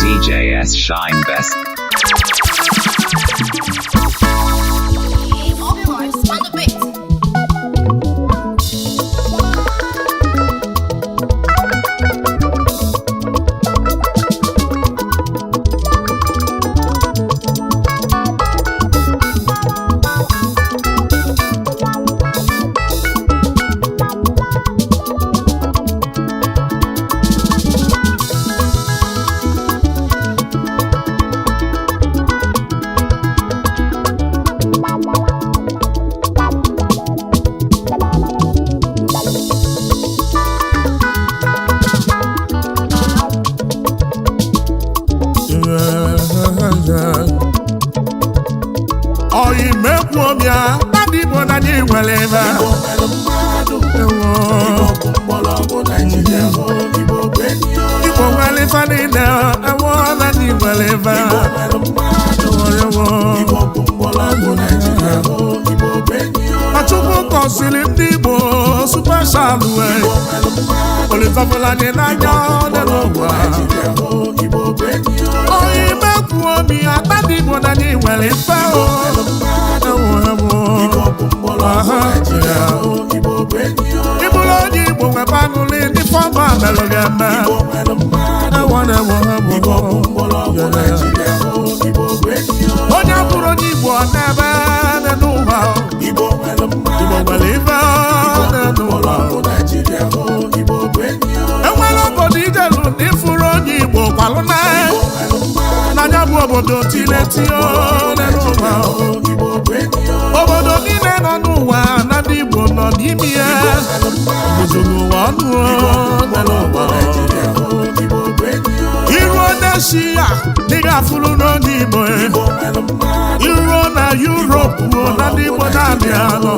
DJ S Shine Best. Obi Vibes on the beat. Oyi mekwu ọbịa ndị Igbo na anyị nwere ebe Ewo. Igbo nwere ife niile, ewo, na anyị nwere ebe. Ewo, ewo. Ma Chukwu gọziri ndị Igbo special way. Olifafụla anyị n'anya dị n'ụwa. Oyi mekwu ọbịa ndị Igbo na anyị nwere ife o. Ewo, ewo. Aha, yeah. Ị bụrụ onye Igbo nwebe aṅụrị ndị fọma melụ gị eme. Ewo, ewo, ewo. Onye bụrụ onye Igbo ọ na-ebe dị n'ụwa. Igbo nwere ife dị n'ụwa. Enwere obodo ijelu ndị fụrụ onye Igbo kwalụ na n'anya bụ obodo tiletio dị n'ụwa. Obodo niile nọ n'ụwa na ndị Igbo nọ n'ime ya. Ozuru ụwa ọnụ dị n'ụwa. Iruo n'Eshia, ị ga-afụrụ n'onye Igbo. Iruo na Yuropu, na ndị Igbo na-abịa anọ.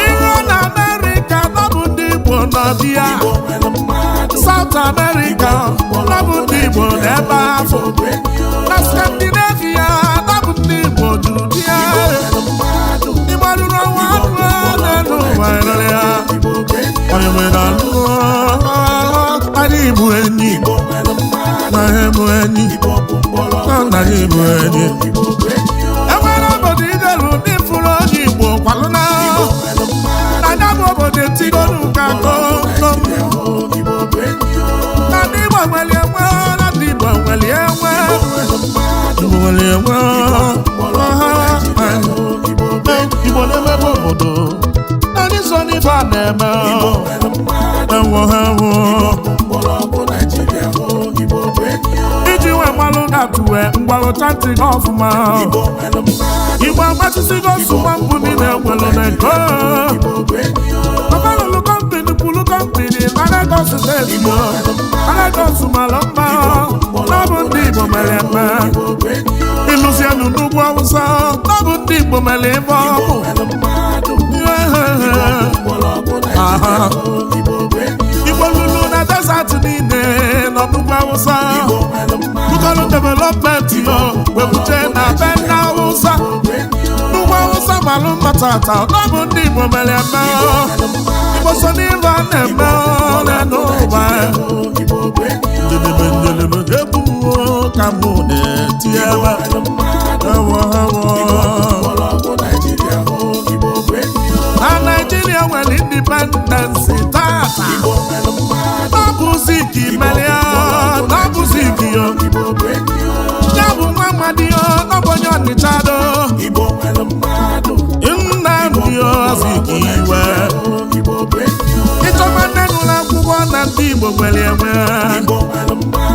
Iruo na Amerịka, nọ bụ ndị Igbo nọ dị ya. South America, nọ bụ ndị Igbo n'ebe afọ. Na Scandinavia, nọ bụ ndị Igbo juru dị ya. Igbo ruru ọnwa anụ n'elu ụwa erere ya. Onye nwere anụ, anyị bụ enyi. Na bụ enyi. Na anyị bụ enyi. Enwere obodo ijelu ndị fụrụ onye Igbo kwalụ na n'anya bụ obodo etigolu ka komkom. Na ndị Igbo nwere enwe, na ndị Igbo nwere enwe. Igbo nwere enwe. Igbo na-emebe obodo. Na ndị so n'ife a na-eme. Ewo, ewo. Iji wee gbalụ na-atụwe mgbalụcha ntị gị ọfụma. Igbo agbachisigo nsogbu mbụ niile nwere na-ego. Ọbalụlụ kọmpini kwulu kọmpini na Lagos steeti. Na Lagos mara mma, n'ọbụ ndị Igbo mere eme. Ịlụzienụ n'ugwu Awụsa, n'ọbụ ndị Igbo mere ebe ọ bụ. Aha. Igbo lulu na desert niile nọ n'ugwu Awụsa. Bukọlụ development yo webuje na be ndị Awụsa. N'ugwu Awụsa malụ mma tata, n'ọbụ ndị Igbo mere eme. Igbo so n'ife a na-eme n'ụwa. Njedebe njedebe egwu ka mụ na-eti ebe. Ewo, ewo. Na Naijiria nwere independence tata. N'ọbụzi ka imelia, n'ọbụzi ka yo. Ya bụ nwa amadi yo, n'ọbụ onye Ọnịcha do. Nnamdi Azikiwe. Ịchọba nne gụrụ akwụkwọ na ndị Igbo nwere enwe.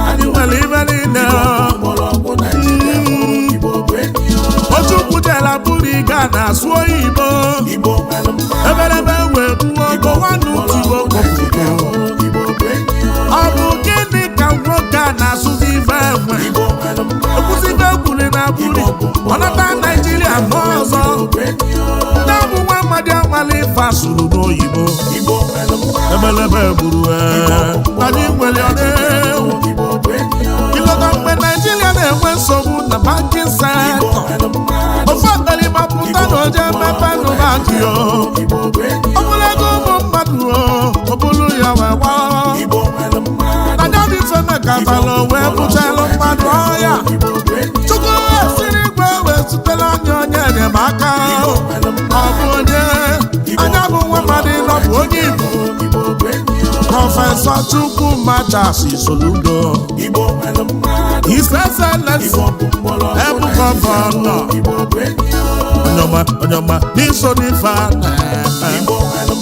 Anyị nwere ibe niile. Ojukwu jela bụrụ ịga na-asụ oyibo. Ebelebe wee gbuo gọwanụ tigbo kọpụgo. Ọ bụ gịnị ka nwoke a na-asụzi ife enwe? Ekwuzi ife ekwuri na buri, ọ nata Naijiria ma ọzọ. Ndị bụ nwa amadi amala ife asụrụ n'oyibo. Ebelebe gburu anyị nwere ọdịwu. Ịlọta mgbe Naijiria na-enwe nsogbu na banking sector. Ofe akpịrịma pụta na oje mmepe nụ bankị o. Ọ bụrụ ego ụmụ mmadụ o, ọ bụrụ ya wee gbaa. Na ya dị ife mekatara wee butelu mmadụ ọya. Chukwu esiri igwe wee zutela anyị onye enyemaka. Ọ bụ onye anya bụ nwa mmadụ ịnọ bụ onye Igbo, Professor Chukwuma Charles Soludo, His Excellency, Ebu Governor, Onyoma Onyoma n'iso n'ife a na-eme.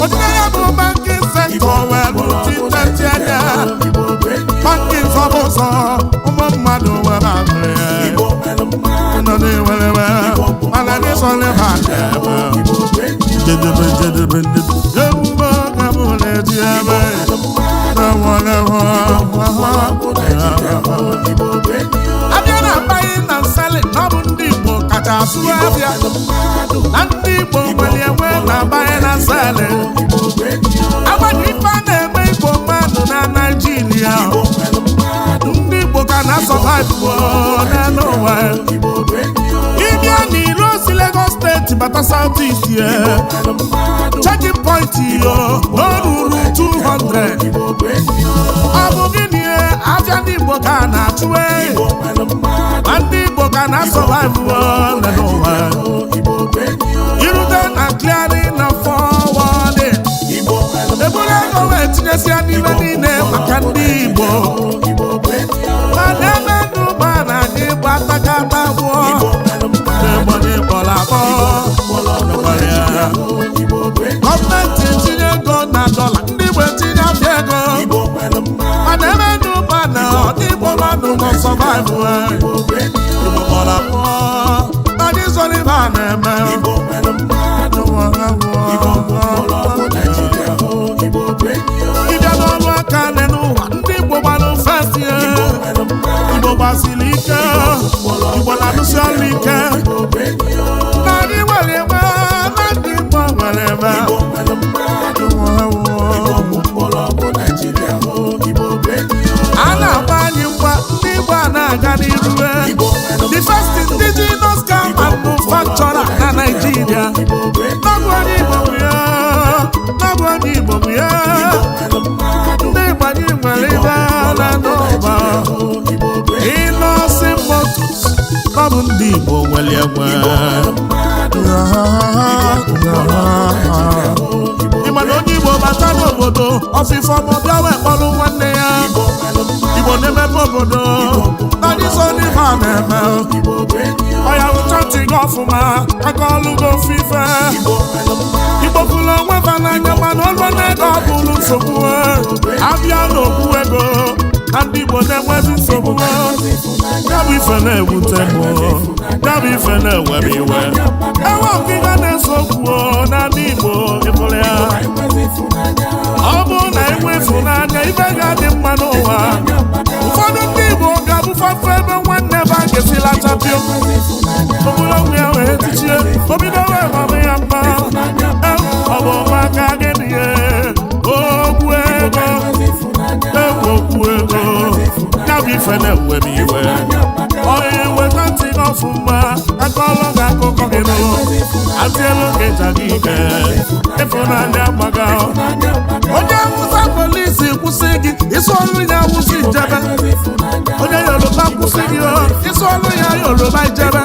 Ọdịnaya bụ banking sector wee lụtiteti anya banking fọbụsọ ụmụ mmadụ nwere ahụ ya nọ na-ewerewe, mana n'iso n'ife a na-eme. Jedebe jedebe ndebe emume ka mụ na-eji ebe na-enwere. Abịa na buying na selling, ọ bụ ndị Igbo kacha asụ abịa na ndị Igbo nwere enwe na buying na selling. Agbanyeghị ife a na-eme Igbo mmadụ na Naijiria, ndị Igbo ka na survive n'elu ụwa. Ịbịa n'ilo si Lagos State bata South East ye, checking point yo o ruru 200. Ọ bụ gịnị? Afịa ndị Igbo ka a na-achụ e, ma ndị Igbo ka na survive n'elu ụwa. Irute na clearing na forwarding, eburu ego wee tinyesia n'ime niile maka ndị Igbo, mana ebe ndụ na anyị bụ atakata gbụọ n'Ebonyi kpọrọ akpọ nọkwara ya. Gọọmenti etinye ego na dọla, ndị Igbo etinye afịa ego, mana ebe ndụ na ọdị Igbo mmadụ nọ survive. Igbo kpọrọ akpọ, anyị zọrọ ibe a na-eme. Igbo nwere mmadụ. Igbo bụ mgbọrọgwụ Naijiria. Igbo bụ enyi. Ịbịa n'ọrụ aka n'ụwa, ndị Igbo gbalụ first ye. Igbo nwere mmadụ. Igbo gbasiri ike, Igbo na-arụsi ọrụ ike. Igbo bụ enyi. Na anyị nwere ebe na ndị Igbo nwere ebe. Igbo nwere mmadụ. Igbo bụ mgbọrọgwụ Naijiria. Igbo bụ enyi. A na-agba anyị mgba, ndị Igbo a na-aga n'iru. Igbo nwere The first indigenous car manufacturer na Nigeria, Igbo bụ enyi. n'ọbụ onye Igbo bụ ya, n'ọbụ onye Igbo bụ ya. Nwere mmadụ. Ndị Igbo, anyị nwere ibe na n'ụba. Igbo bụ enyi. Innoson Motors, ọ bụ ndị Igbo nwere enwe. Mmadụ. Ị ma na onye Igbo bata n'obodo ọfịfọ ma bịa wee kpọrọ nwanne ya. Igbo nwere mmadụ. Igbo na-emepe obodo, anyị so n'ife a na-eme. Igbo bụ enyi. Ọya ụcha ntị gị ọfụma aka ọlụ gị ofufe. Igbo nwere mmadụ. Igbo fụrụ onwe fa n'anya, mana ọlụ na-ego ọ bụrụ nsogbu. Abịa n'okwu ego na ndị Igbo na-enwezi nsogbu. Ya bụ ife na-ewute m, ya bụ ife na-ewe m iwe. Enwe ọkịga na-ese okwu na ndị Igbo ịfụrụ ya. Ọ bụrụ na enwe ịfụnanya, ife ga-adị mma n'ụwa. Ụfọdụ ndị Igbo ga-abụfafe ebe nwanne ebe a ga-esi lachapịo okpuru onwe ya wee tichie obido wee mama ya mma. Ọ bụ maka gịnị? Okwu ego, ewu okwu ego, ya bụ ife na-ewe m iwe. Onye weta ntị gị ọfụma akọọlụ gị akụkọ gị nụ atịelu gị ja gị ike. Ịfụnanya gbaga. Onye Awụsa, polisi kwụsị gị, ịsụ ọrụ ya Awụsa ijebe. Onye Yoruba kwụsị gị, ịsụ ọrụ ya Yoruba ijebe.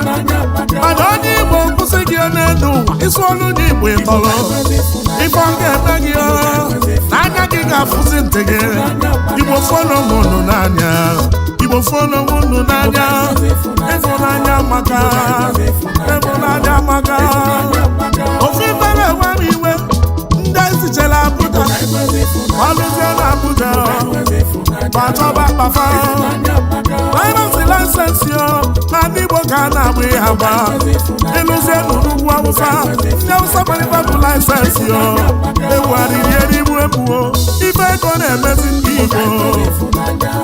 Mana onye Igbo kwụsị gị n'elu ụwa, ịsụ ọrụ ya Igbo, ịtọrọ ife ọ ga-eme gị n'anya gị ga-afụzi ntị gị. Igbo, fọlọ mụnụ n'anya. Igbo, fọlọ mụnụ n'anya. Ịfụnanya maka ịfụnanya maka ofu ife na-enwe m iwe. Ndị esichela Abuja ọlụzie na Abuja ma chọba kpafa drivers license yo, na ndị Igbo ka a na-agba ihe agba. Ịlụzie n'ugwu Awụsa, ndị Awụsa gbalịba bụ license yo. Ewugharịrị erigbu ebuo ife ego na-emezi ndị Igbo.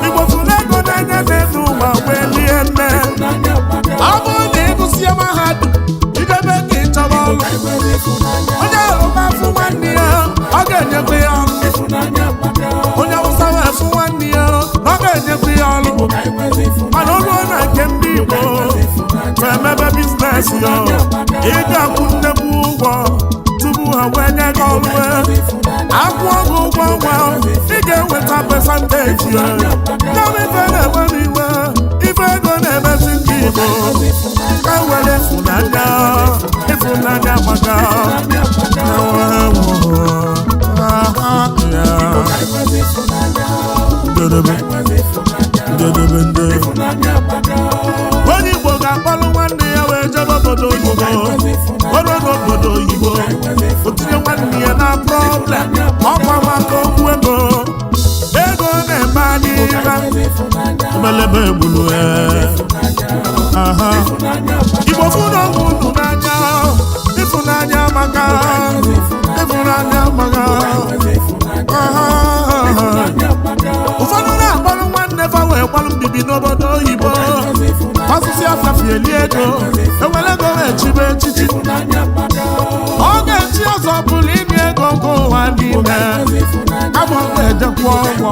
Igbo fụrụ ego n'anya n'elu ụwa wee lie nne. Ọ bụrụ na ịgụsịa mahadum, idebe ka ịchọba ọrụ, onye Yoruba fụ nwanne ya, ọ ga-enyekwa ya ọrụ. Onye Awụsa wee fụ nwanne ya, ọ ga-enyekwa ya ọrụ. Mana ọ ruo na nke ndị Igbo emebe business ya, ị ga-akwụ nnekwu ụgwọ tupu ha wee nye gị ọrụ. Akwụọ gị ụgwọ ọnwa, ị ga-enweta percentage ya. Ya bụ ife na-enwe m iwe. Ife ego. Igbo ka were ịfụnanya, ịfụnanya maka. Njedebe, njedebe nde. Onye Igbo ga-akpọrọ nwanne ya wee jebe obodo oyibo. Oruo n'obodo oyibo, o tinye nwanne ya na problem. Ọkwa maka okwu ego. Ego na-eme anyị ire. Ebelebe egbulu ya. Aha. Igbo fụrụ onwe unu n'anya. Ịfụnanya maka, ịfụnanya maka. Aha. Ụfọdụ na-akpọrọ nwanne fa wee gbalụ mbibi n'obodo oyibo. Asụsụ afafieli ego, ewere ego wee chibe echichi. Ọ ga-echi ọzọ bụrụ inye ego nke ụwa niile. Kama ọ ga-ejekwa ọgwọ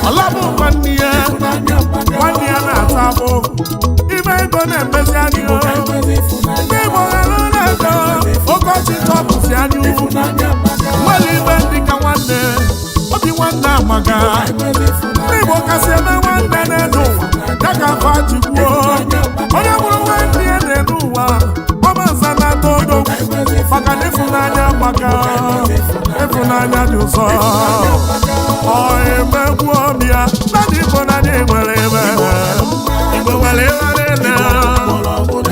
ọlabụ nwanne ya, nwanne ya na-ata agbụ. Ime ego na-emezi anyị o. Ndị Igbo ghara na-ego oke ọchịchọ bụzi anya ukwu. Nwere ibe dịka nwanne, obi nwanne amaga. Ndị Igbo kasị eme nwanne n'elu ụwa, ya ka afọ ji kwuo, onye bụrụ nwanne ya n'elu ụwa, ọmanza na-ata odogwu, maka na ịfụnanya maka ịfụnanya dị ụzọ. Ọ emegbu ọbịa naanị Igbo na anyị nwere ebe Igbo nwere ebe niile.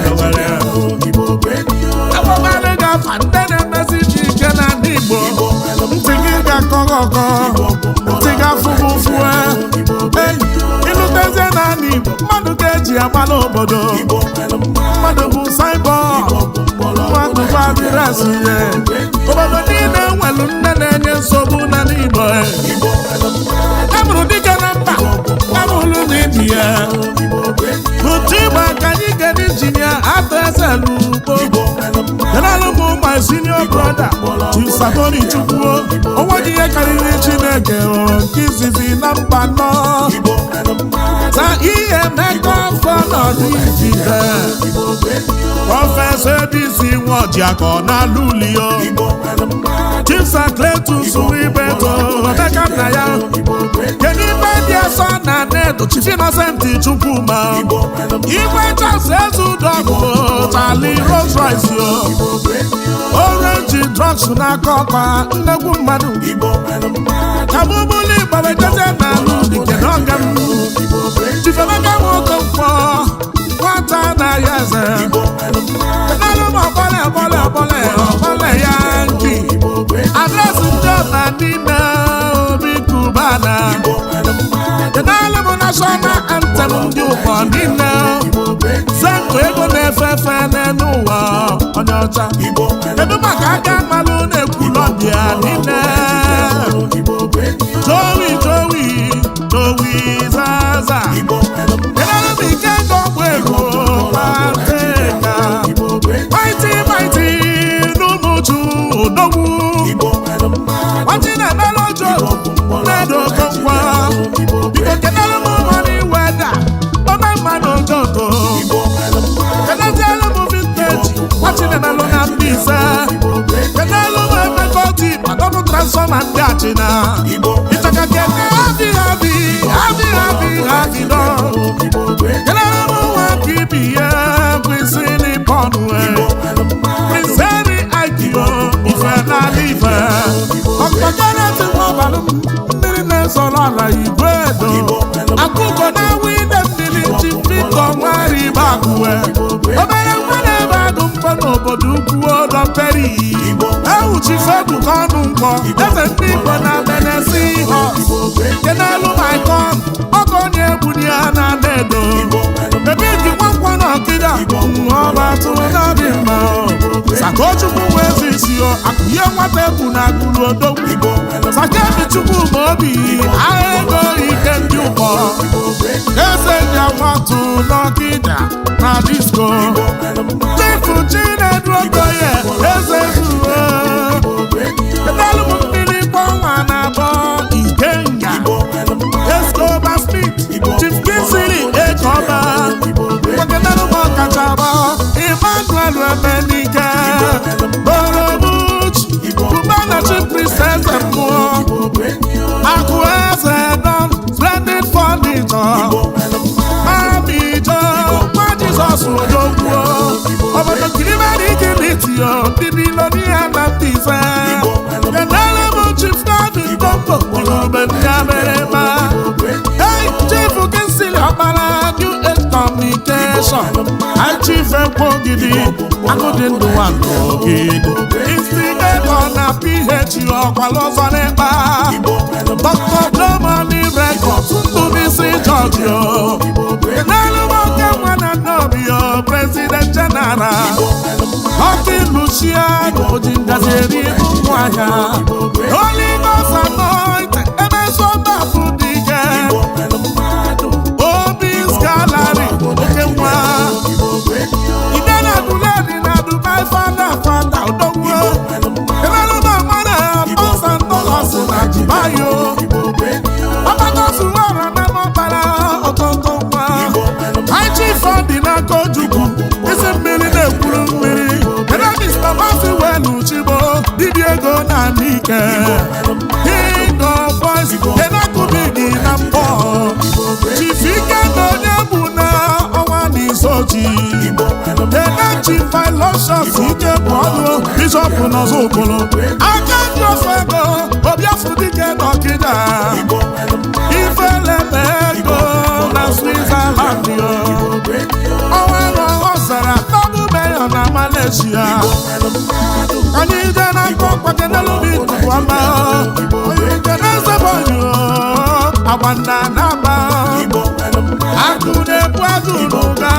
Agbụgbalị ga-afa ndị na-emezi dị ike na ndị Igbo. Ntị gị ga-akọ gị ọkọ, ntị ga-afụ gị ụfụ. Ei, ịlụtezie n'ala Igbo, mmadụ ga-eji agba n'obodo. Mmadụ bụ signboard, mmadụ bụ address ye. Obodo niile nwere nne na-enye nsogbu n'ala Igbo. E mụrụ dike na mba, amụrụ n'India. Otu ịgba ka anyị ga-eji injinia atọ eze n'ugbo. Kenalụ bụ my senior brother, Chief Satoni Chukwuo. Onweghị ihe karịrị Chineke o, nke izizi na mba nọ. Ta ihe mmekọ afọ nọdụ ijide. Professor ABC Nwojiakọ na Lulio. Chief Sir Cletus Ibeto, Omeka nna ya. Kedu ife dị asọ na Nedo, Chief Innocent Chukwuma. Igwe Charles Ezudogwu, Charlie Rolls Royce yo. Orange Drugs n'aka ọkwa nnegwu mmadụ. Ka mụ bụlụ Igbo wee jezie n'alụ dike n'ọga m. Chief Emeka Nwokonkwọ, nwata na ya eze. Kenalụ m ọkpọle ọkpọle ọkpọle ọkpọle ya nki. Address ndị ọba niile, Obi Cubana. Kenalụ m national anthem ndị ụkọ niile. Zenko ego na-efe efe n'elu ụwa, onye ọcha. Kedu maka aka mmalụ na-ekwu lọbịa niile? Jowi Jowi Jowi Zaza. Kenalụ m ike ọgbọ ego Pateka. Mighty Mighty n'Umuchu Odogwu. Nwachi na-emelu ojo Nnedo Okonkwo. Biko kenalụ m money weda ome mmanụ ojoto. Kenezielu m vintage nwachi na-emelụ na Mbaise. Kenelu m Emeka Oti Adọbụ transformer ndị Achịna. Ịchaka kene habi habi habi habi habi dọ. Kenelu m nwa ka ibi ya kwesị n'ịpọnụ. Prince Henry Aikio ife n'ala ife. Ọkpọkọrọ nwabalụ m mmiri na-ezoro ala igwe edo. Akụkọ na-awụ ide mmiri ji biko nwari akụwe. Obere nwa na-ebe agụ mbọ n'obodo ukwu Odomperi. Ewuchife ebuka ọnụ nkwọ eze ndị Igbo na Benesi Hot. Kenelu Maikon ọkọ onye egbuni ya na Edo. Ebiji nwankwọ na Ọkịda ọba tụrụ n'ọdị mma. Sakochukwu wee zisi o akụnye nwata egwu na agụrụ odogwu. Sakebi Chukwu ma obi agha ego ike ndị ụkọ. Eze ndị akwatụ n'Ọkịda na disco. Chifu Chinedu Okoye eze zuo. Kedalụ m mmiri gbanwa na abọ Ikenga. Escobar Smith, Chief Kingsley Ekeọba. Nwakenalụ m ọkacha agba Emmanuel Emenike. Borobuch, Cubana Chief Priest eze mmụọ. Akụ eze Don, Splendid Furniture. Mami Jo, nwa Jizọs. Foundation. Chief Ekwogidi, Agụdị Ndụ Nwandogidi, Instigator na PH ọkwala ọzọ n'ịkpa, Dr. Blomani Records, Ndubisi George o n'elu nwoke nwa na Nnobio, President General Lucky Luciano, oji ngazi eri ụmụahịa, Holy Ghost Anointed, Emesobapụ Dike, Obi's Gallery, oke nwa Idena Duleni na Dubai, fada fada odogwu Emelụba mara Pọsa Ndọlọsị na Dubai o Ọgbakọsụwara na mọkpara ọtọtọ nwa. High Chief dị n'aka Ojukwu, isi mmiri na-ekwuru mmiri. Ebe Mr. Masi welu Chibo, dibịa ego na Nike, King of Boys, Enakubigi na mbọ, Chief Ike na onye bụ na ọnwa na Isochi Enechi Filosios Ike bụ ọnụ Bishọp n'ọzọ Okolo aka ndị ofe ego Obiafu Dike n'Ọkịja Ifeleme ego na Switzerland yo. Ọnwa na ọzara tọbụ mayor na Malaysia. Anyị je na nkọ kwakenelu ikuku ọma onye je na-ezebonyi agba nna na-agba akụ na-ebu agụ n'ụga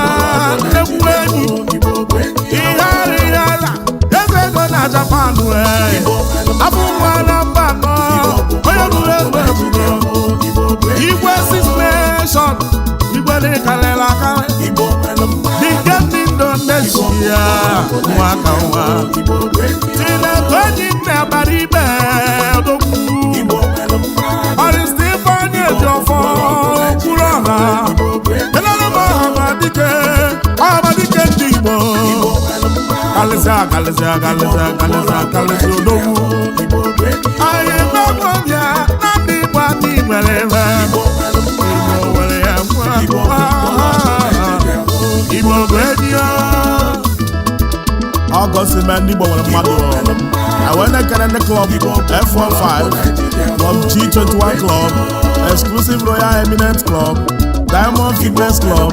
nnekwu enyi ihe ara ihe ala eze ego na Japan wee abụ nwa na mba anọ onye buru egbe ebubo igwe Six Nation igwe n'ịkarịrị akarị dike ndị Indonesia nwa ka nwa Tineto enyi nne agbara ibe odogwu Barrister Ifeanyi Ejiofor kwuru ọha elelu m ọhamadike ọhamadike ndị Igbo kalịsịa kalịsịa kalịsịa kalịsịa kalịsịa odogwu anyị mgbagwọbịa na ndị Igbo anyị nwere ebe Igbo nwere ya nwa Igbo bụ enyi ya. Ọgọst ime ndị Igbo nwere mmadụ na wee na-ekele ndị club F15, Club G21 Club, Exclusive Royal Eminent Club, Diamond Fitness Club,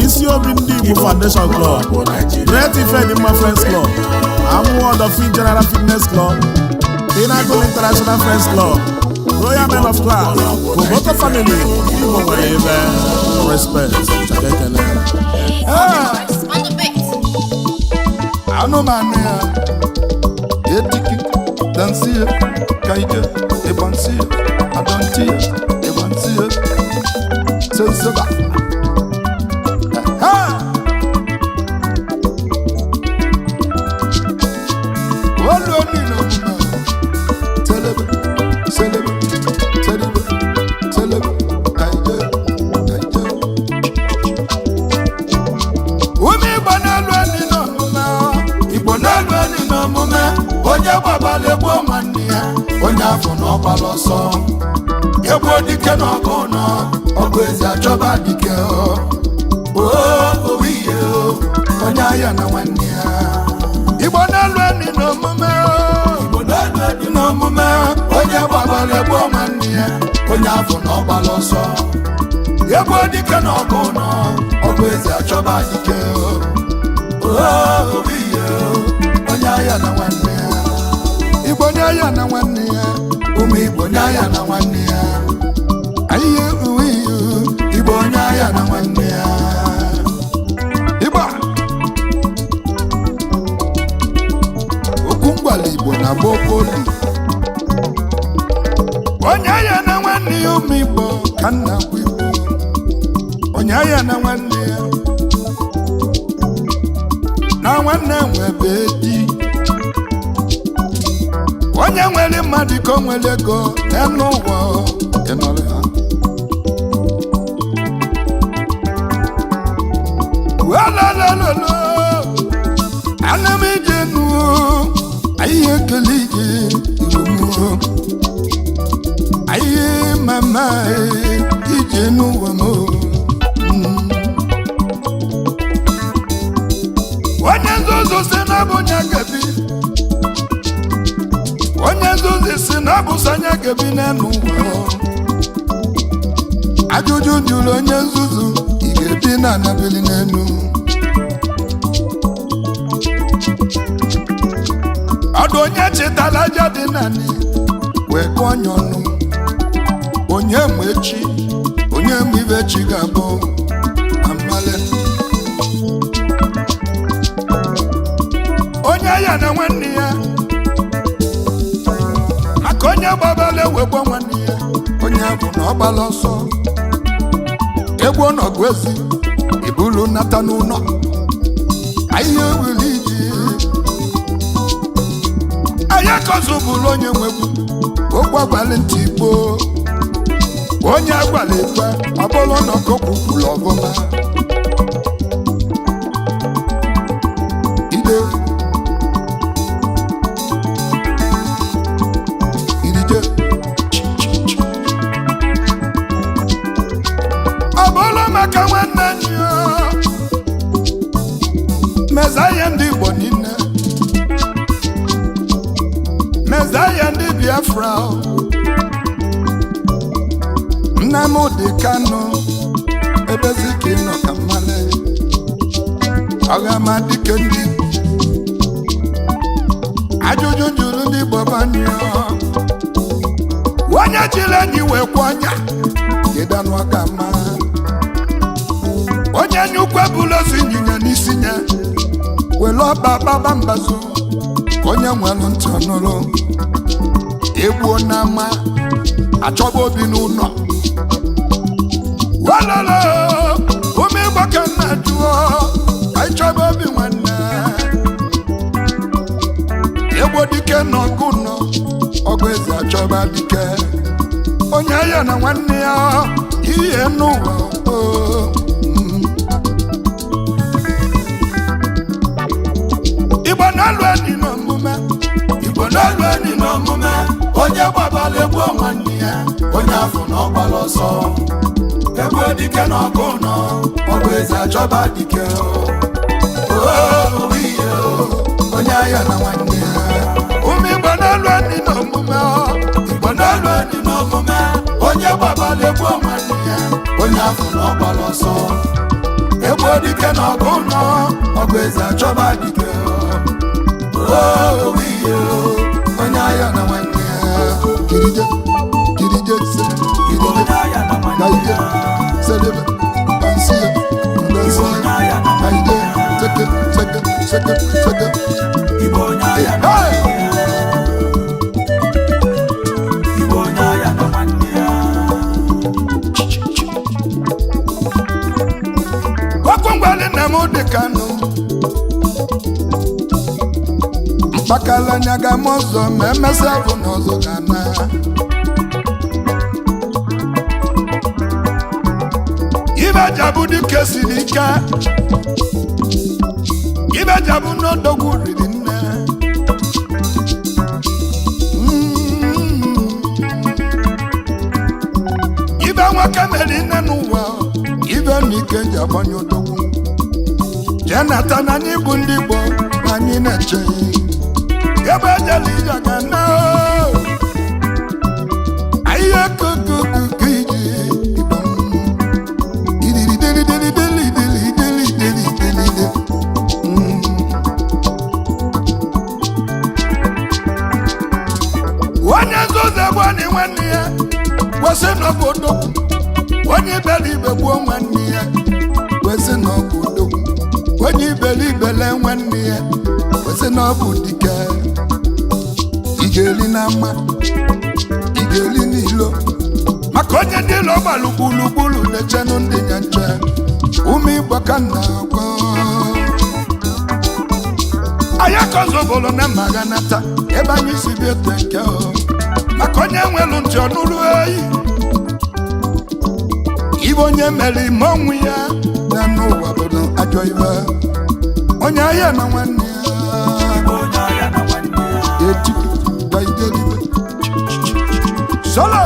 Isi Obi Ndị Igbo Foundation Club, Great Ifedimma Friends Club, Amuwo Odofin General Fitness Club, Pinnacle International Friends Club, Royal Men of Class, Koboko Family. Igbo nwere ebe respect chakekele. On the beat. Anụmanụ ya etiki dansie kaije ịgbansie adantie ịgbansie senseba. Ehe! Olu niile omume telebe selebe telebe telebe kaije kaije. Ume Igbo na-elu elu n'omume, Igbo na-elu elu n'omume, onye gbabala egbuo nwanne ya, onye afọ na ọgbala ọsọ. Egbuo dike na ọgụ nọ, ọgụ ezi achọba dike o. Oo, owu ihe o, onye ahịa na nwanne ya. Igbo na-elu elu n'omume, Igbo na-elu elu n'omume, onye gbabala egbuo nwanne ya, onye afọ na ọgbala ọsọ. Egbuo dike na ọgụ nọ, ọgụ ezi achọba dike o. Oo, ihe o, onye ahịa na nwanne ya. Igbo onye ahịa na nwanne ya, ụmụ Igbo onye ahịa na nwanne ya. Ahịhịa uwe ihe, Igbo onye ahịa na nwanne ya. Igbo a, okwu ngwala Igbo na-agba okwu olu. Onye ahịa na nwanne ya, ụmụ Igbo ka nna gwa Igbo. Onye ahịa na nwanne ya na nwanne nwebe di onye nwere mmadụ ka o nwere ego n'elu ụwa ịnọrọ ya. Welelelelo, ana m ije nu ahịhịa ekele ije Igbo m ahịhịa mama ije n'ụwa m. Onye nzuzu si na bụ onye gabi, onye nzuzu si na bụ sanya gabi n'elu ụwa. Ajụjụ jụrụ onye nzuzu, ị Ga-ebi na anabili n'elu. Ọdụ onye chịtara aja dị naanị wee gụọ onye ọnụ. Onye ma echi, onye ma ibe chi ga-abụ amale. Onye ya na nwanne ya, maka onye gbabala ewegbo nwanne ya, onye bụ na ọ gbala ọsọ egwu ọnọgụ ezi ibulu nata n'ụlọ ahịa ewuli iji ahịa kọzụ bụrụ onye nwegbu okwu agwalị ntị gboo, onye agwala ekwe ọ bụrụ na ọkụ kwuru ọbụma ide irije. Ọ bụrụ maka nwanne anyị o, mezaya ndị Igbo niile, mezaya ndị Biafra o. Nnamdi Kanu, ebezi ka ị nọ ka mmale ọgamadike ndị ajụjụ jụrụ ndị Igbo banyụ. Onye jiri enyi wee kwụ ọnya kedu anụ ọka mma, onye nyukwu ebula ozu ịnyịnya n'isi ya were ọba gbaba mbazụ ka onye nwere ntị ọnụrụ egbuo n'ama achọba obi n'ụlọ walolo. Ume Igbo ka nna jụọ ka ịchọba obi nwanne egbo dike na ọgụ nọ ọgụ eze achọba dike onye ya na nwanne ya ihe n'ụwa o. Igbo na-alụ enyi n'omume, Igbo na-alụ enyi n'omume, onye gbabala egbuo nwanne ya, onye afọ na ọgbala ọsọ egbuo dike na ọgụ nọ ọgụ eze achọba dike o ihe onye ahịa na nwanne ya. Ụmụ Igbo na-alụ enyi n'omume, Igbo na-alụ enyi n'omume, onye gbabala egbuo nwanne ya, onye afọ na ọgbala ọsọ egbuo dike na ọgụ nọ ọgụ eze achọba dike o ihe onye ahịa na nwanne ya. Kirije kirije se kirije kaije selebe dansiye dansiye kaije seke seke seke seke. Hey! Okwu ngwali nna m dị Kanu mkpakala anya ga m ọzọ ma emesịa bụ na ọzọ ga na ibe jabụ dike siri ike, ibe jabụ n'odogwu riri nne. Ibe nwoke mere nne n'ụwa, ibe na ike ji agbanye odogwu jee nata na anyị bụ ndị Igbo na anyị na-eche ebe ejela ije ga na ahịhịa kokokoko iji Igbo m. Idilidelidelidelidelidelideli. Onye nzuzu egbuo na nwanne ya kwesị na ọ bụ odogwu, onye iberibe gbuo nwanne ya kwesị na ọ bụ odogwu, onye iberibe lee nwanne ya kwesị na ọ bụ dike. Ị ga-eri na mma, ị ga-eri n'ilo, maka onye ndị ilo gbara gburugburu na-echenụ ndị ya nche. Ụmụ Igbo ka nna agwa anyị akọzọbụrụ na mma ga nata ebe anyị si bi ete nke o, maka onye nwelu ntị ọnụrụ eyi ibe onye mere ime ọnwụ ya na n'ụwa bụ ajọ ibe onye ahịa na nwanne ya eti gaidelibe solo.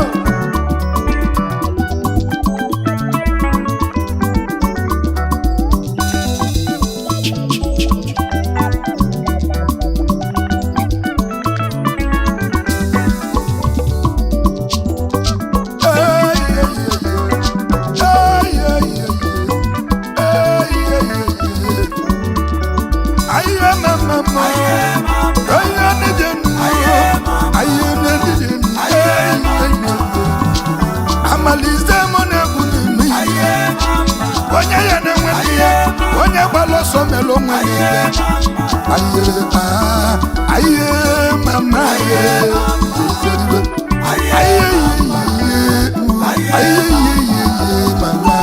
Onye ya na-enwe ya, onye gbara ọsọ mere onwe ya ibe. Aye, ah, aye, mama, aye, aye, aye, aye, mama.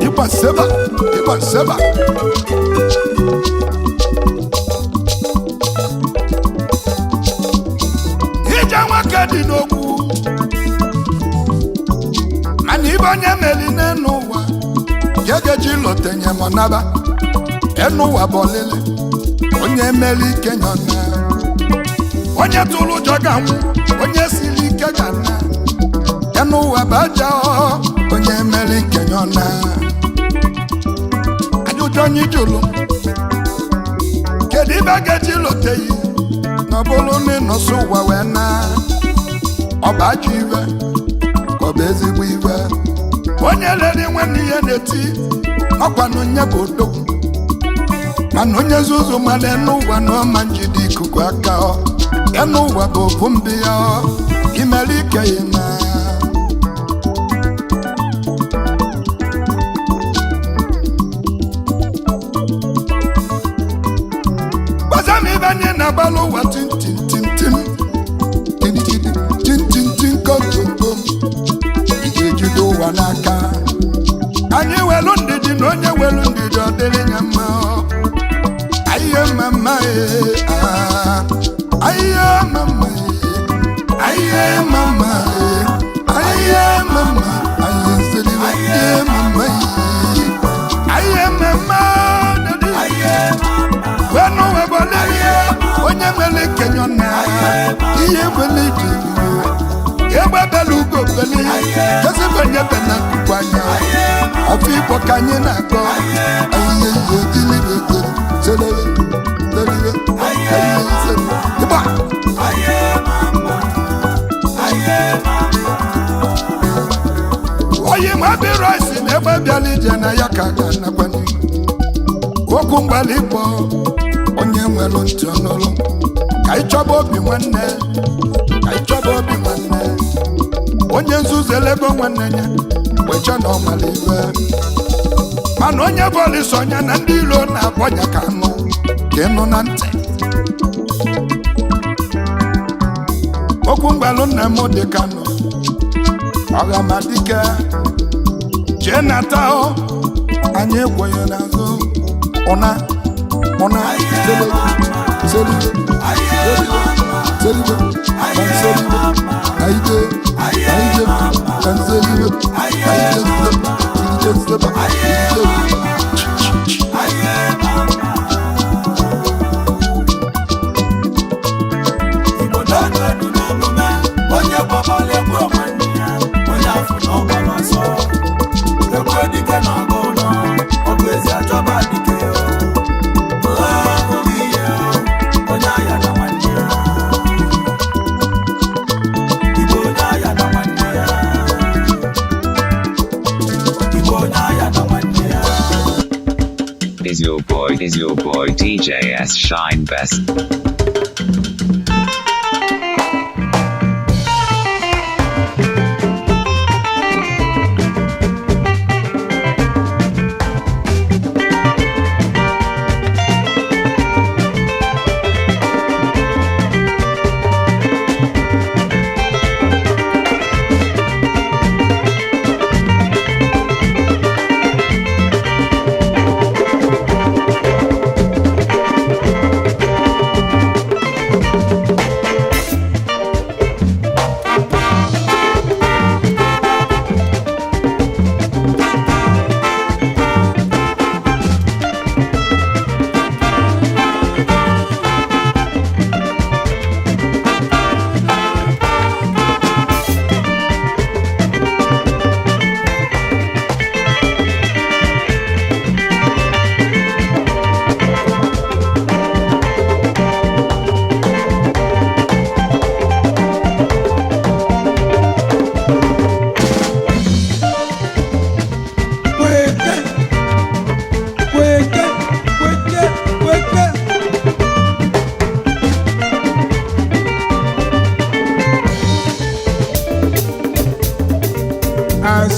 Ịgba seba, ịgba seba. Ije nwoke dị n'okwu, mana ibe onye meli n'enu ụwa ya ga-eji lotenye m naba. Enu ụwa bụ ọlịlị, onye meli ike nyọ na. Onye tụrụ ụjọ ga-anwụ, onye siri ike ga-ana. Enu ụwa bụ aja ọ, onye meli ike nyọ na. Ajụjụ onye jụrụ, kedu ibe ga-eji loteghị na ọ bụrụ na ịnọsị ụwa wee na ọ bụ ajọ ibe ka ọ bụ ezigbo ibe? Onye lere nwanne ya na-eti ọkwanụ nye bụ odogwu, mana onye nzuzu mara enu ụwa na ọma njide ikuku aka ọ. Enu ụwa bụ ofu mbi ya ọ, imere ike ya na. Gbazam ibe anyị na-agbalụ ụwa tintintintim tintin tintintin kokomkom ị ga-ejide ụwa n'aka. Anyị welu ndidi, na onye welu ndidi ọ dịrị ya mma. Ahịa mama ee, ah, ahịa mama ee, ahịa mama ee, ahịa mama, ahịa seliwe, ahịa mama ee, ahịa mama dadi. Wenu webole, onye mere kenyo na ihe wele ji egbe belu ugo beli jesibe nye bena kuku anya ọfọ Igbo ka anyị na-akọ. Ahịhịa ihe dilibe selebe selebe ahịhịa selebe ịgba. Oyi ma bi rice na egbe bịala ije na ya ka ga-anakwa n'ihu. Okwu mgbali ịkpọ onye nwere ntị ọnụrụ, ka ị chọba obi nwanne, ka ị chọba obi nwanne. Onye nzuzu elego nwanne ya wee chọ na ọmala ibe, mana onye bọọlụ sonya na ndị ilo na-akpọ ya ka anụ ka ịnụ na ntị. Okwu mgbalụ nna m dị ka nọ ọghamadike jee nata ọ, anyị ekwenye n'azụ ụna ụna selibe selibe selibe selibe kanselibe kaije kaije kanselibe kaije ije seba ije. Igbo na-enu enu n'omume, onye gbabala egwu nwanne ya, onye afọ na ọ gbara ọsọ. Egwu dike na ọgụ ụlọ, ọgụ ezi achọba dike o. Oge ihe o, onye ahịa na nwanne ya. Igbo onye ahịa na nwanne ya. Igbo onye ahịa na nwanne ya. Is your boy DJ S Shine Best.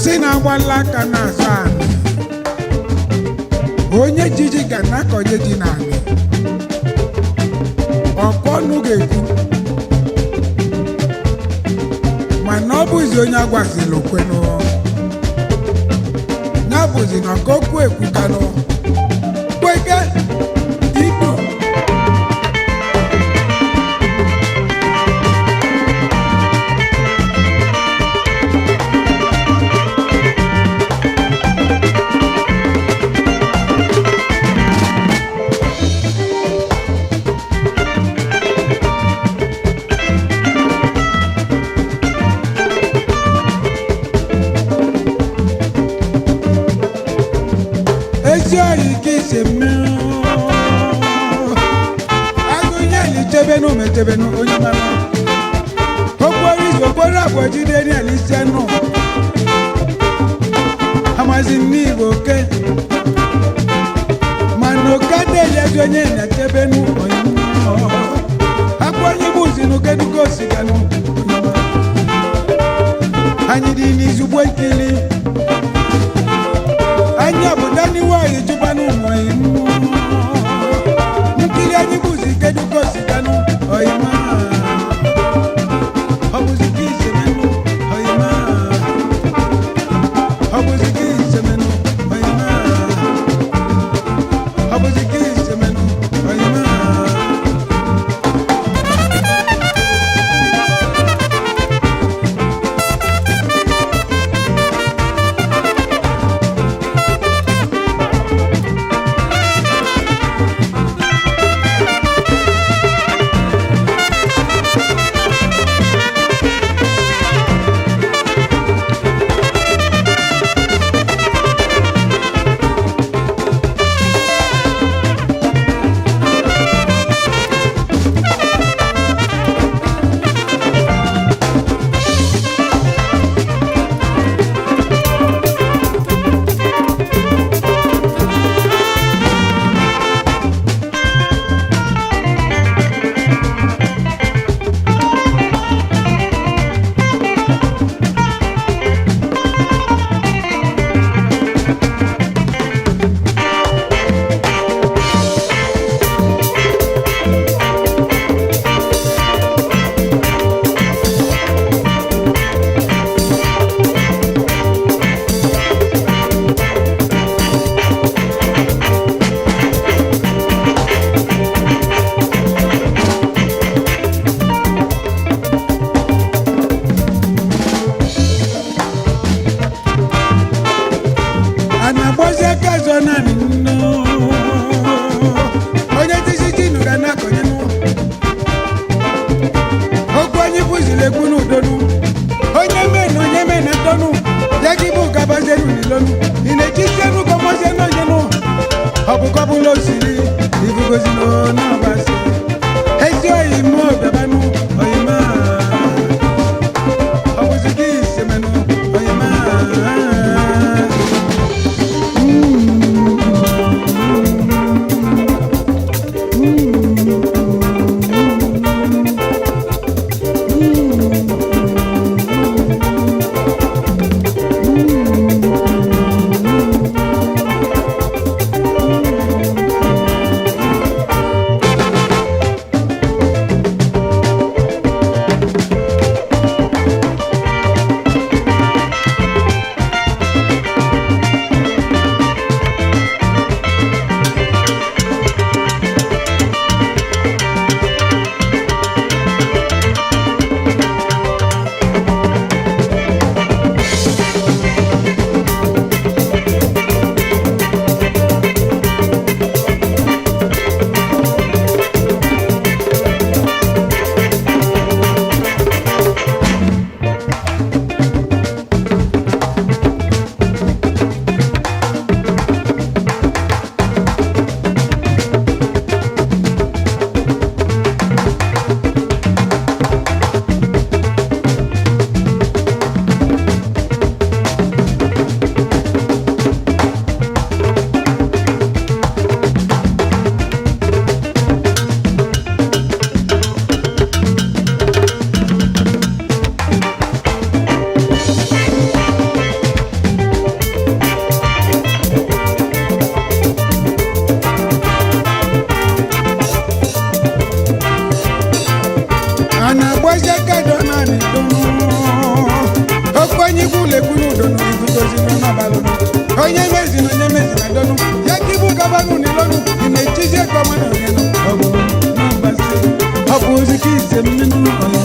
Si na-agbala aka na-azọ anị, onye jiji ga na-akọnye ji n'anị. Ọkụ ọnụ ga-ekwu, mana ọ bụzi onye agwazila okwenụ ya bụzi na ọka okwu ekwukanụ kweke ibu. Ezi oyi ka isi mmiri agụnye lichebenu mechebenu onye mara okporo izu okporo abụọ jide n'elisienụ amazi n'igbo oke mana oke adịghị onye na-echebenu onye akpụ onye bụzinu keduka osiganu anyị dị n'izugbo nkili anyị obodo n'iwe anyị chụbanụ ụmụ nkiri anyị bụzi kedu ka osiganụ oyima ọ bụzi ka isemenụ oyima ọ bụzi ka isemenụ oyima ọ bụzi ka isemenụ oyima. ikpe mmadụ onye nọ ọ bụ n'ọba steeti ọ bụ ozi ka ise mmenu ọyọ.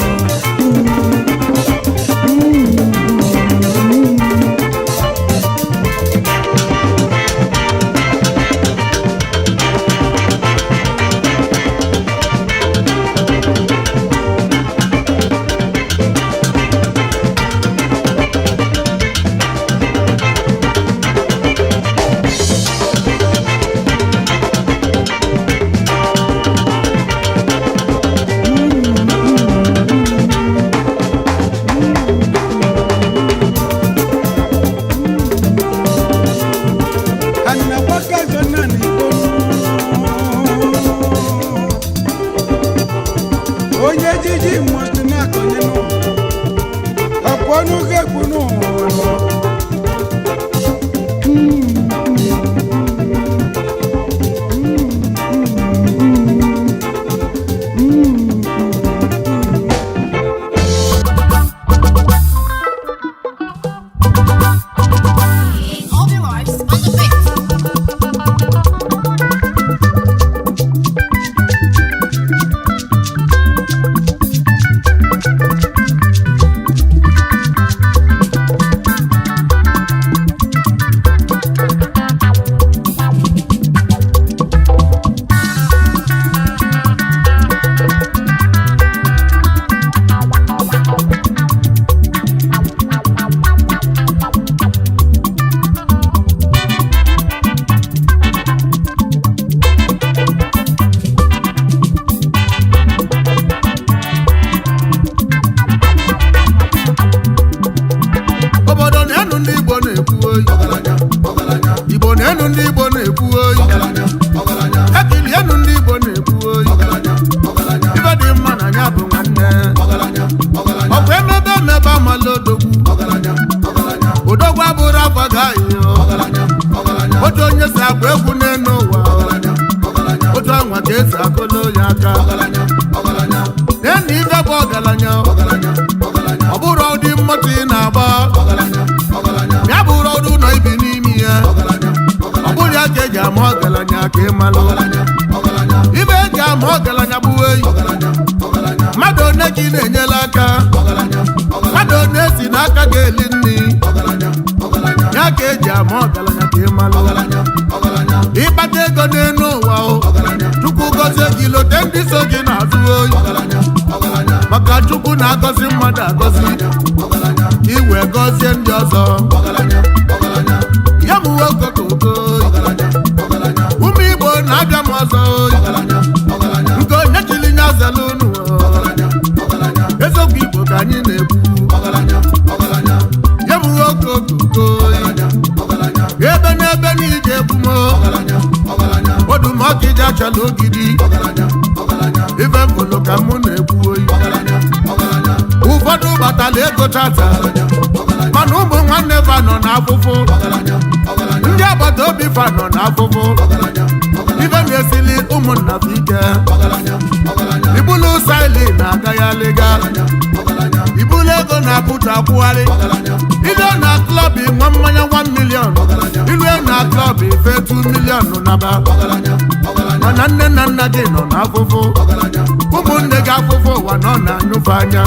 Anagbakazo nani konu. Onye jiji must na-akọnye nụ. Ọ̀pọ̀ ọnụ ga-ekwu n'ụwa. All the lives on the beat. Obodo na-enu ndị Igbo na-ekwu oyi. Igbo na-enu ndị Igbo na-ekwu oyi. Ekilienu ndị Igbo na-ekwu oyi. Ibe dị mma na ya bụ nwanne. Ọkwa emebe emebe amala odogwu. Odogwu abụrụ afọ gaghị. Otu onye si agba egwu n'elu ụwa. Otu anwa ka esi akụlụ ya aka. Nenu ife bụ ọgaranya. Ọ bụrụ ụdị mmoto ị na-agba. Ya bụrụ ọdụ ụlọ ibi n'ime ya. Ọ bụrụ ya ka eji ama ọgaranya ka ị malụ. Ibe eji ama ọgaranya bụ eyi. Mmadụ one ka ị na-enyela aka. Mmadụ one si n'aka ga-eli nri. Ya ka eji ama ọgaranya ka ị malụ. Ịkpata ego n'elu ụwa o. Chukwu gọzie gị lote ndị so gị n'azụ oyi. Maka Chukwu na-agọzi mmadụ agọzi. Ka i wee gọzie ndị ọzọ. Ya bụ nwoke koko. Ụmụ Igbo na-abịa m ọzọ oyi. Nke onye chiri nya zelu unu o. Eziokwu Igbo ka anyị na-ekwu. Ya bụ nwoke okoko. Ebe n'ebe n'ije ekwu m o. Odumọkịja achala ogidi. Ife mfụlụ ka mụ na-ekwu oyi. Ụfọdụ gbatala ego tata. Mana ụmụ nwanne fa nọ n'afụfụ. Ndị agbata obi fa nọ n'afụfụ. Ife na-esili ụmụnna fa ike. Ibulu saili na-agaghalịga. Ibulu ego na-apụta akwụgharị. Ile na klọb nwa mmanya 1 million. Ilue na klọb ife 2 million naba. Mana nne na nna gị nọ n'afụfụ. Ụmụnne gị afụfụ ụwa nọ na-anyụfe anya.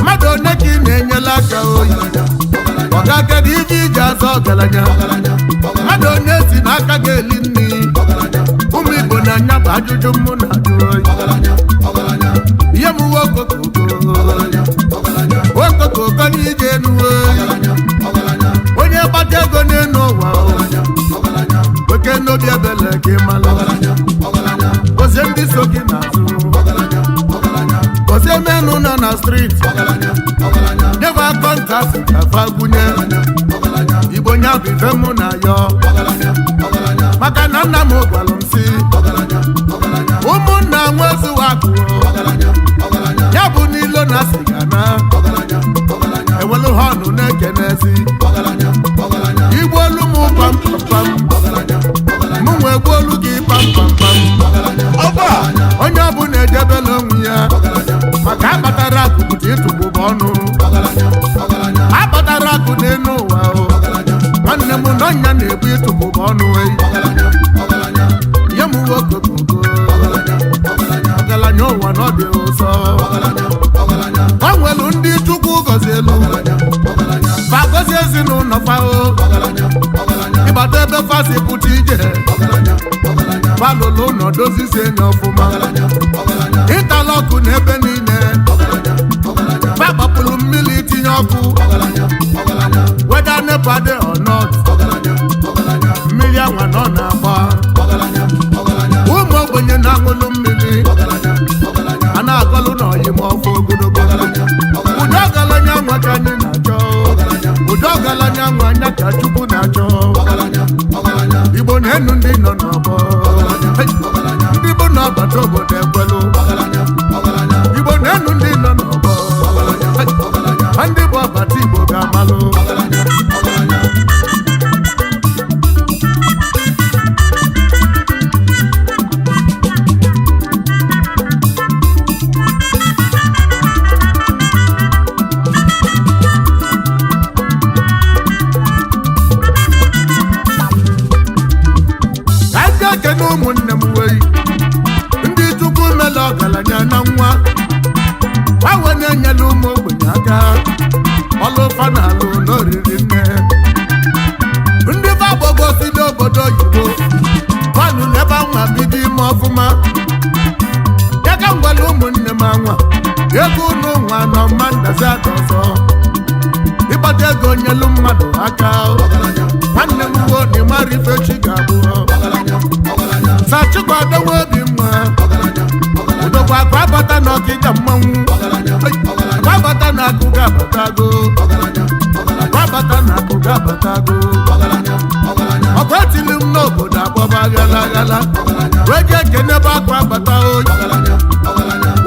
Mmadụ one ka ị na-enyela aka oyi. Ọga kedu ife iji azọ ọgaranya. Mmadụ one si n'aka ga-eli nri. Ụmụ Igbo na-anya bụ ajụjụ mụ na-ajụ oyi. Ihe m uwe okokoko. Okokoko n'ije enu oyi. Onye gbata ego n'enu ụwa o. Oke n'obi ebele ka ị malụ. Gozie ndị so gị n'azụ. Gozie menụ nọ na streeti. Nyebe kọntaktị ka fa gwunye. Igbo nya bụ ife mụ na yọ. Maka na nna m gwalụ m sị. Ụmụnna nwezuwa akụ. Ya bụ n'ilo na sịga na. Ewelu họnụ na-ekenezi. Igbu olu m pam pam pam. Mụ nwe gbuo olu gị pam pam pam. Onye ọbụla ejebela onwe ya. Maka akpatara akụ bute ịtụgbụba ọnụ. Akpatara akụ n'elu ụwa o. Nwanne m n'ọnya na-ebu ịtụ. n'ụwa na ọ dị ụsọ. O nwelu ndị Chukwu gọzielu, fa gọzie ezinụlọ fa o. Ịbata ebe fa si pụta ije, fa lụlụ ụlọ dozizie enyi ọfụma. Ịtalọkụ n'ebe niile, fa gbapụrụ mmiri tinye ọkụ. Whether NEPA dey or not, mmiri anwa nọ na-agba. Ụmụ ogbenye na-aṅụlụ mmiri, a na-agọlụ n'ọyị ma ọfọ ogologo. Ụdị ọgaranya nwa ka anyị na-achọ, ụdị ọgaranya nwa anya ka Chukwu na-achọ. Igbo na-enu ndị nọ n'ọgbọ. Hey! Ndị bụ n'ọgbata obodo ekwelụ. Igbo na-enu ndị nọ n'ọgbọ. Hey! Ma ndị bụ ọbata Igbo ga-amalụ. Ka anyị ekene ụmụnne m wei, ndị Chukwu mela ọgaranya na nwa gbanwe na-enyela ụmụ ogbenye aka. Ọlụfa na alụ n'oriri nne, ndị gbagbogo si n'obodo oyibo fanụ n'ebe anwa bido ime ọfụma. Ya ka m gwara ụmụnne m, anwa ego unu nwa nọ mma ndazi ada ọzọ. Ịkpata ego nyelu mmadụ aka, nwanne m wuo na ịmara ife chi ga-abụ. Sachikwadowe obi mma udokwa akụ abata na ọkịja mmanwụ, akụ abata na akụ ga-abatago, akụ abata na akụ ga-abatago. Ọkụ etili m n'obodo agbaba ghala ghala, wee jee kenebe akụ abata oyi.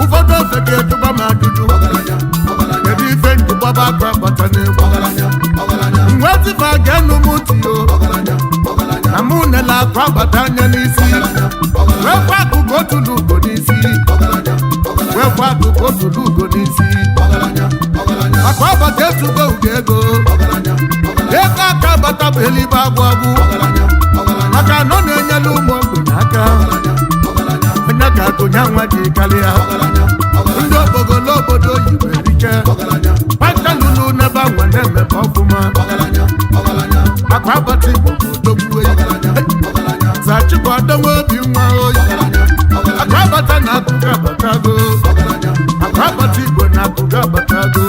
Ụfọdụ ofe ga-ejụba m ajụjụ, kedu ife njụgbaba akụ abata n'egwu mgbe tifa ga-enu m ntị o. Na mụ nele akụ abata anya n'isi, wee kwa akụkụ otulu ugo n'isi, wee kwa akụkụ otulu ugo n'isi. Akụ abata etugo ugo ego. Ego aka abata bụ elibe agwụ agwụ, maka na ọ na-enyere ụmụ ogbenye aka. Onye ka akụnye nwa ji karịa ndị okpogolo obodo oyibo erike pakalulu n'ebe anwa na-emepe ọfụma. Akụ abata Igbo bụ odogwu eyi. Sachikwadowe obi nwa oyi, akụ abata na akụ ga-abatago, akụ abata Igbo na akụ ga-abatago.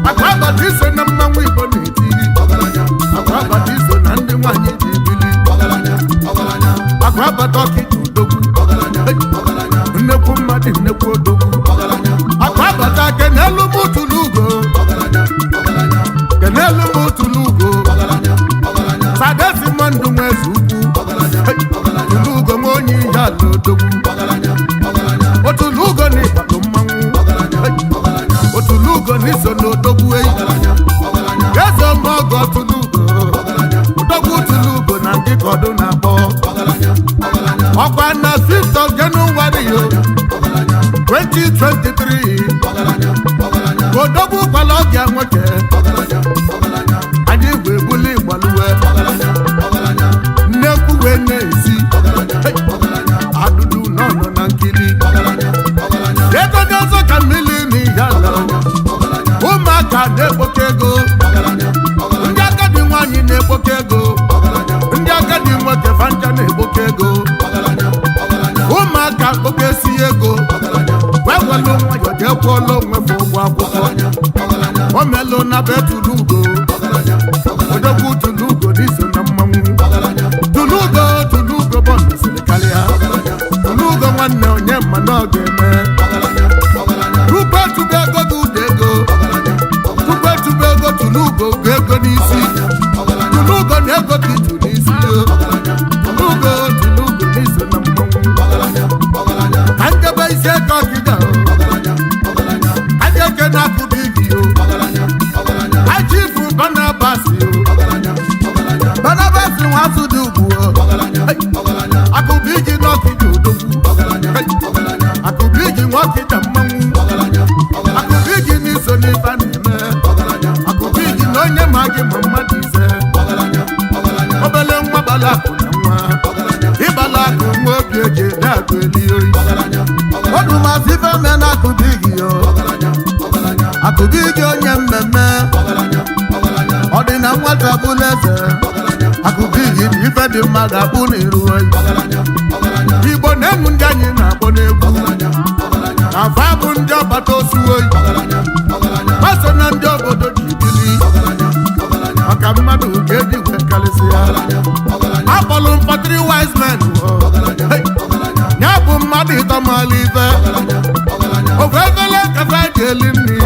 Akụ abata iso na mmanwụ Igbo na-eti, akụ abata iso na ndị nwanyị ji bili. Akụ abata ọkịja odogwu, nnekwu mmadụ, nnekwu odogwu. Akụ abata kenelu m tụlụ ugo, kenelu m tụlụ ugo. Sadesi mmadụ nwe eze ukwu, tụlụ ugo nwe onye ihe ala odogwu. Otulu ugo na ịkpatụ mmanwụ, otulu ugo na iso na odogwu eyi. Eze ọmọgọ tụlụ ugo, odogwu tụlụ ugo na ndị kọdụ na-akpọ. Ọkwa na 5th of January yo 2023, odogwu kwala ọbịa nwoke anyị wee buli gbaluwe nnekwu wee na-esi adụdụ nọ nọ na nkiri ego dị ọzọ ka mmiri na ihe ala. Ụmụaka na-ekpoke ego, ndị agadi nwaanyị na-ekpoke ego, ndị agadi nwoke fancha na-ekpoke ego. Ụmụaka kpokesi ego wee welu nwayọ jee kwụọla onwe fa ụgwọ akwụkwọ. O melụ na be tụlụ ugo, odogwu tụlụ ugo n'iso na mmanwụ. Tụlụ ugo, tụlụ ugo bọndụ siri karịa. Tụlụ ugo nwanne, onye mma na ọ ga-eme. Tupu etube ego gị ụda ego, tupu etube ego tụlụ ugo ugo ego n'isi. Tụlụ ugo na ego gị tụ n'isi. Tụlụ ugo, tụlụ ugo n'iso na mmanwụ. Ka njebe isi ego ọkịja o, aja eke na-akụba igi o. Achifu Barnabas o, Barnabas nwa azụ dị ugwu o. Akụba igi n'ọkịja odogwu, akụba igi nwa ọkịja mmanwụ. Akụba igi n'iso n'ife a na-eme. Akụba igi na onye ma gị ma mmadụ ise. Obele nwa gbala akụ na nwa ịgbala akụ nwa obi eji ede akụ. akụ eli oyi. Odumasị feme na akụbigi yo. Akụbigi onye mmemme. Ọ dị na nwata bụla eze. Akụbigi dị ife dị mma ga-abụ n'iru oyi. Igbo na-enu ndị anyị na-akpọ n'egwu. Na fa bụ ndị ọgbata osu oyi. Fa so na ndị obodo ji bili. Maka mmadụ ga-eji wee karịsịa. Akpọlụ m for three wise men. Hey! Ya bụ mmadụ ịtọ mara ife. Ofu efele kafa ji eli nri.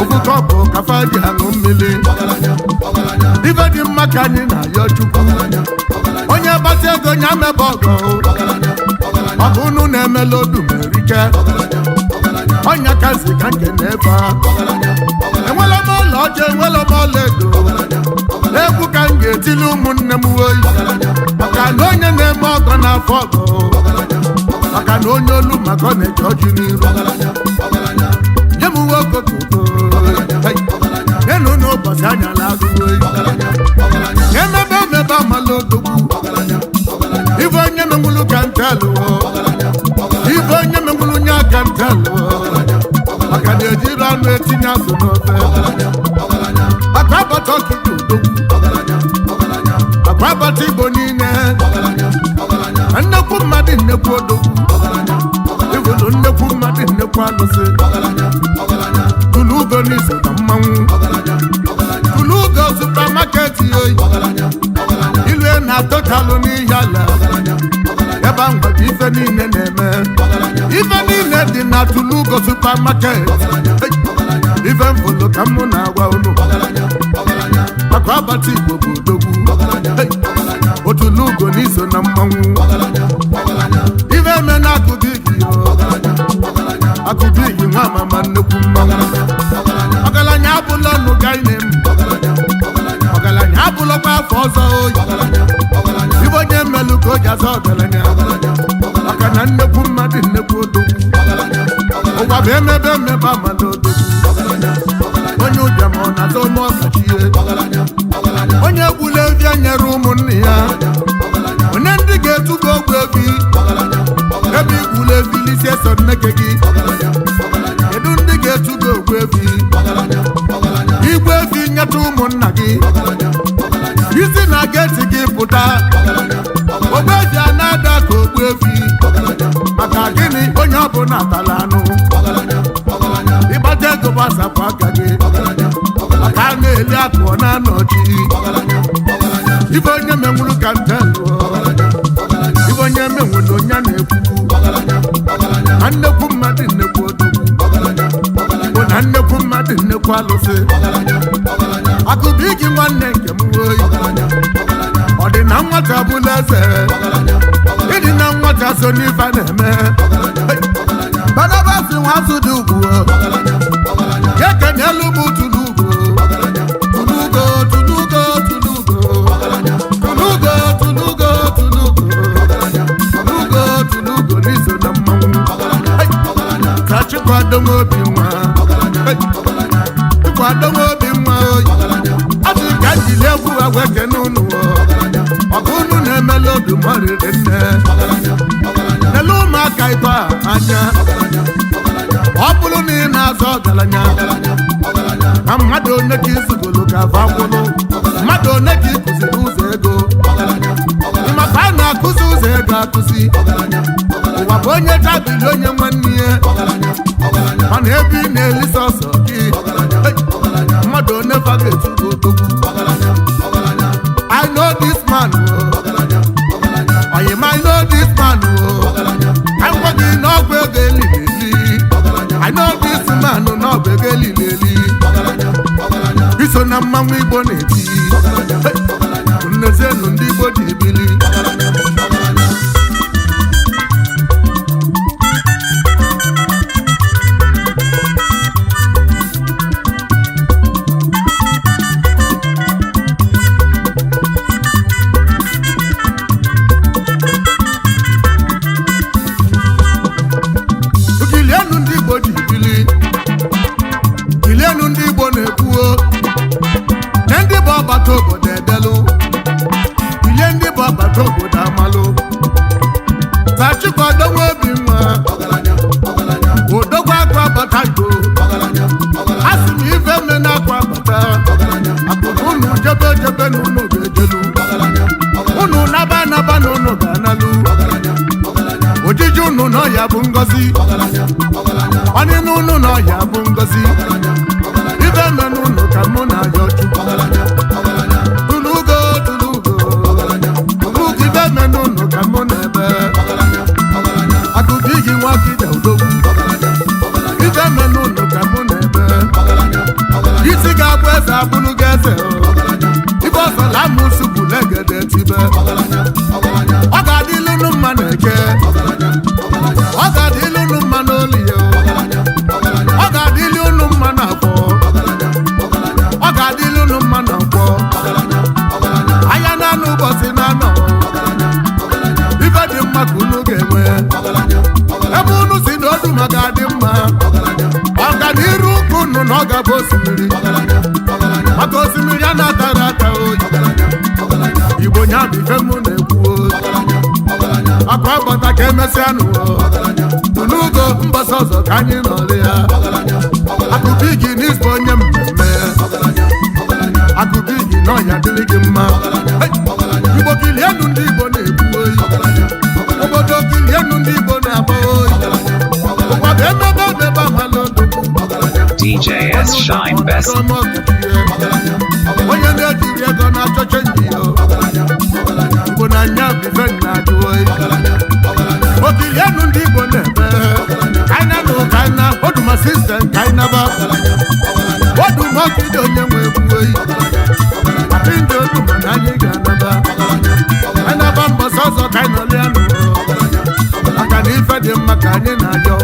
Ofu kọpụ kafa ji aṅụ mmiri. Ife dị mma ka anyị na-ayọ Chukwu. Onye gbasi ego nya mebe ọgọ. Ọgụ unu na-emela odu merike. Ọnya kazi ka nke na-efe a. Enwela m ọla ọcha, enwela m ọla edo. Egwu ka m ga-etili ụmụnne m oyi. Maka na onye na-eme ọgọ n'afọ ọgọ. Maka na onye olu maka ọ na-eje ọjị n'iru. Nye m uwe okokoko. Nyenụ n'ụbọchị anyala agụụ oyi. Emebe emebe amala odogwu. Ife onye menwulu ka ntelụ. Ife onye menwulu nye aka ntelụ. Maka na ejiri anụ etinye azụ n'ofe. Akwa abata ọkịka odogwu. Akwa abata Igbo niile. Nnekwu mmadụ nnekwu odogwu. Iwulu nnekwu mmadụ nnekwu alụsị. Tulu ugo n'iso na mmanwụ. Tulu ugo supermarket oyi. Ilue na totalụ n'ihi ala. Ebe ahụ ka ife niile na-eme. Ife niile dị na Tulu ugo supermarket. Hey! Ife mfụlụ ka mụ na-agwa unu. Maka ọbata Igbo bụ odogwu. Hey! Otulu ugo n'iso na mmanwụ. Ife eme na akụbigi yo. Akụbigi nwa mama nnukwu mmanwụ. Ọgaranya abụla ọnụ ka anyị na-emu. Ọgaranya abụlọkwa afọ ọzọ oyi. Ibe onye mmelụ ka o ji azọ ọgaranya. Maka na nnekwu mmadụ nnekwu odogwu. Ụwa bụ emebe emebe amala odogwu. Onye ụbịam ọ na-azọ ome ọkachie. Onye egbula evi nyere ụmụnne ya. Onye ndị ga-etugo ogbu evi. Ebe igbula evi lisi eso nneke gị. Kedu ndị ga-etugo ogbu evi? Igwe evi nyeta ụmụnna gị. Isi na geti gị pụta. Ogbu evi a na-ada ka ogbu evi. Maka gịnị onye ọbụla tara anụ. Ịgbata ego gbasapụ aka gị. Maka a na-eli akụ ọ na-anọchi. Ife onye menwuru ka ntelụ. Ife onye menwuru onye na-ekwu. Na nnekwu mmadụ nnekwu odogwu. Bụ na nnekwu mmadụ nnekwu alụsị. Akụbigi nwanne nke m oyi. Ọ dị na nwata bụla eze. Ịdị na nwata so n'ife a na-eme. Hey! Barnabas Nwazụ dị ugwu. Ya kenyelu m Tulugo. Tulugo, Tulugo, Tulugo. Tulugo, Tulugo, Tulugo. Tulugo, Tulugo n'iso na mmanwụ. Hey! Ka Chikwado nwa obi nwa. Hey! Chikwado nwa obi nwa oyi. A sị ka m jiri egwu ha wee kene unu o. Ọgụ unu na-emela obi m riri nne. Lele ụmụaka ịtọ a anya. Ọ bụrụ na ị na-azọ ọgaranya. Na mmadụ one ka izugolo ka afọ akwụlụ. Mmadụ one ka ịkụziri ụzọ ego. Ị maka a na-akụzi ụzọ ego akụzi. Ụwa bụ onye tabiri onye nwanne ya. Mana ebe ị na-eli sọsọ gị. Hey! Mmadụ one fa ga-etugo odogwu. I know this man. Oh. Oyim, I know this man. Oh. Ka m gwa gị na ọgwụ ego elili eli. I know this man na ọgwụ ego elili eli. Iso na mmanwụ Igbo na-eti. Hey! Nnezienụ ndị Igbo ji bili. Kilienu ndị Igbo ji bili. Kilienu ndị Igbo na-ekwuo. Na ndị bụ ọgbata n'ọya bụ ngọzi. Ọnịna unu n'ọya bụ ngọzi. Ife eme n'ụlọ ka mụ na-ayọ Chukwu. Tulugo, tulugo, tulugo, ife eme n'ụlọ ka mụ na-ebe. Akụbigi nwakide odogwu. Ife eme n'ụlọ ka mụ na-ebe. Isi ga-abụ eze abụlụ gị eze o. Ife ọsọla amụsụ bụ legede tibe. Ọ ga-adịlụ unu mma na eke. Ọ ga-adịlụ unu mma n'olie o. Ọ ga-adịlụ unu mma n'afọ. Ọ ga-adịlụ unu mma na nkwọ. Anya na-anụ ụbọchị na-anọ. Ife dị mma ka unu ga-enwe. Ebe unu si na odu ma ga-adị mma. Ọganiru ụkwụ unu na ọ ga-abụ osimiri. Maka osimiri a na-atara ata oyi. Igbo nya bụ ife mụ na-ekwu oyi. Akwa agbata ka emesịa nụ. N'ugo mbọsị ọzọ ka anyị nọrị ya. Akụbigi n'isbo onye mmemme. Akụbigi n'ọya dịrị gị mma. Hey! Igbo kilienu ndị Igbo na-ekwu oyi. Obodo kilienu ndị Igbo na-agba oyi. Ụwa bụ emebe emebe amala odogwu. DJ S Shine Best. Onye na-ejiri ego na-achọ chenji ya. Igbo na anya bụ ife na-ajụ oyi. Okilienu ndị Igbo na-eme. Kaina na kaina, oduma sistem kainaba. Oduma ọkịda onye nwe egwu oyi. Adị ndị oduma na anyị ga-anaba. Anaba mbọsị ọzọ ka anyị nọlịa nụ. Maka na ife dị mma ka anyị na-ayọ.